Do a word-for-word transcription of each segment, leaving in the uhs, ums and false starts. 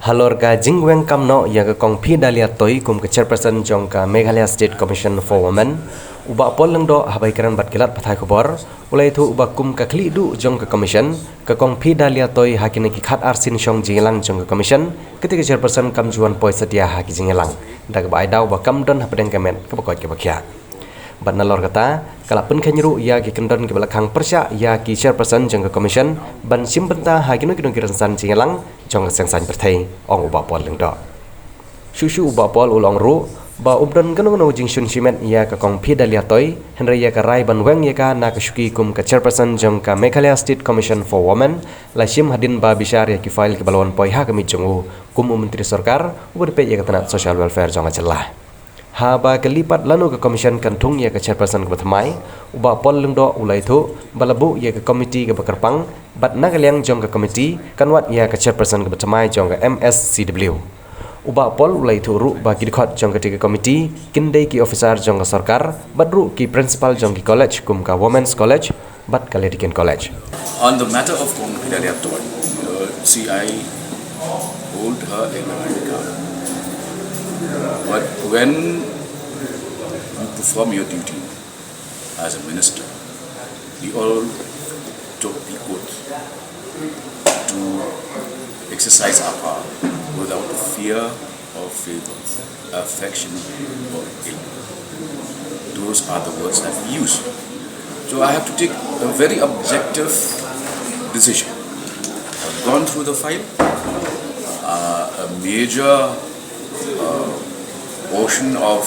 Halor ka jingweng kam noh ïa ka Kong Phi Dalia Toi kum ka chairperson jong ka Meghalaya State Commission for Women, u Bah Paul Lyngdoh haba ïakren bad ki lad pathai khubor u la ïathuh ba kum ka khlieh duh jong ka commission, ka Kong Phi Dalia Toi ha kine ki khat ar sien shong jingïalang jong ka commission, kata ka chairperson kam ju wan poi satia ha ki jingïalang, da kaba ai daw ba kam don hapdeng ka met kaba koit kaba khiah. Bad nalor kata, ka la pynkheiñ ruh ïa ki kyndon kiba la khang pyrshah ïa ki chairperson jong ka commission ban shim bynta ha kino kino ki rynsan jingïalang jong ka seng saiñ pyrthei, ong u Bah Paul Lyngdoh. Shuh shuh u Bah Paul u la ong ruh ba um don kano kano jingshun shimet ïa ka Kong Phi Dalia Toi, hynrei ïa ka rai ban weng ïa ka na ka shuki kum ka chairperson jong ka Meghalaya State Commission for Women la shim hadien ba bishar ïa ki file kiba la wan poi ha ka miet jong u kum u Myntri Sorkar uba dei peit ïa ka tnat Social Welfare jong ka jylla. Haba kylli pat lano ka commission kan thung ïa ka chairperson kaba thymmai, u Bah Paul Lyngdoh u la ïathuh ba la buh ïa ka committee kaba kyrpang, bad na ka liang jong ka committee kan wad ïa ka chairperson kaba thymmai jong ka M S C W. U Bah Paul u la ïathuh ruh ba ki dkhot jong kata ka committee kin dei ki officer jong ka sorkar bad ruh ki principal jong ki college kum ka Women's College bad ka Lady Kean College. On the matter of Kong Phi Dalia Toi, uh, see, I hold her in high regard. But when you perform your duty as a minister, we all took the oath to exercise our power without fear or favor, affection or ill. Those are the words that we use. So I have to take a very objective decision. I've gone through the file. Uh, a major uh, portion of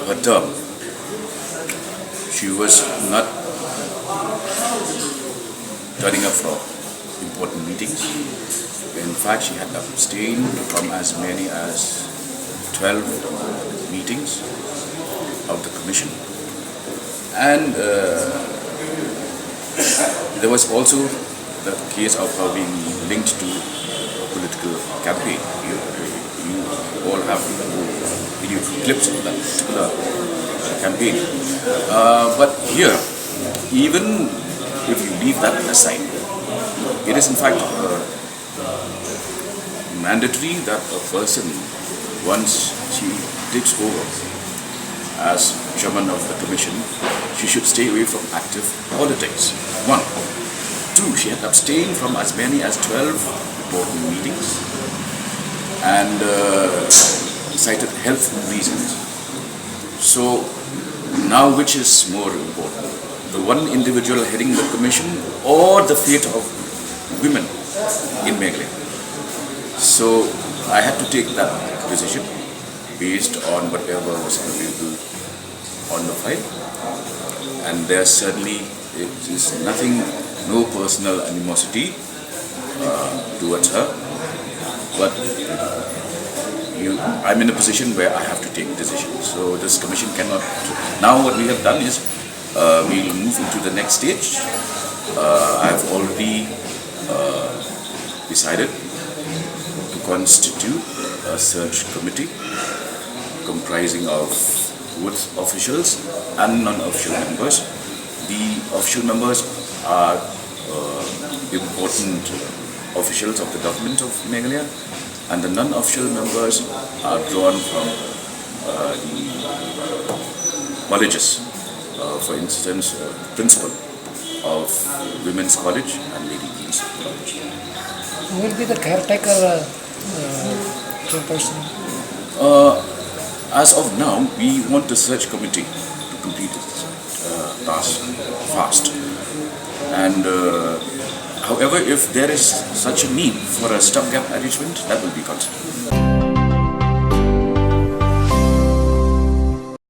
her term, she was not turning up for important meetings. In fact, she had abstained from as many as twelve meetings of the commission. And uh, there was also the case of her being linked to a political campaign. You, you all have video clips of that particular campaign. Uh, but here, even if you leave that aside, it is in fact uh, mandatory that a person, once she takes over as chairman of the commission, she should stay away from active politics. One. Two, she had abstained from as many as twelve important meetings and uh, cited health reasons. So now, which is more important? The one individual heading the commission or the fate of women in Meghalaya? So I had to take that decision based on whatever was available on the file. And there certainly is nothing, no personal animosity uh, towards her. But you, I'm in a position where I have to take decisions. So this commission cannot. Now what we have done is uh, we'll move into the next stage. Uh, I've already uh, decided to constitute a search committee comprising of both officials and non-official members. The official members are uh, important officials of the government of Meghalaya, and the non-official members are drawn from uh, the colleges. Uh, for instance, uh, principal of Women's College and Lady Dean's College. Who will be the caretaker uh, uh, chairperson? Uh, as of now, we want the search committee to complete its uh, task fast. And uh, however, if there is such a need for a stopgap arrangement, that will be considered.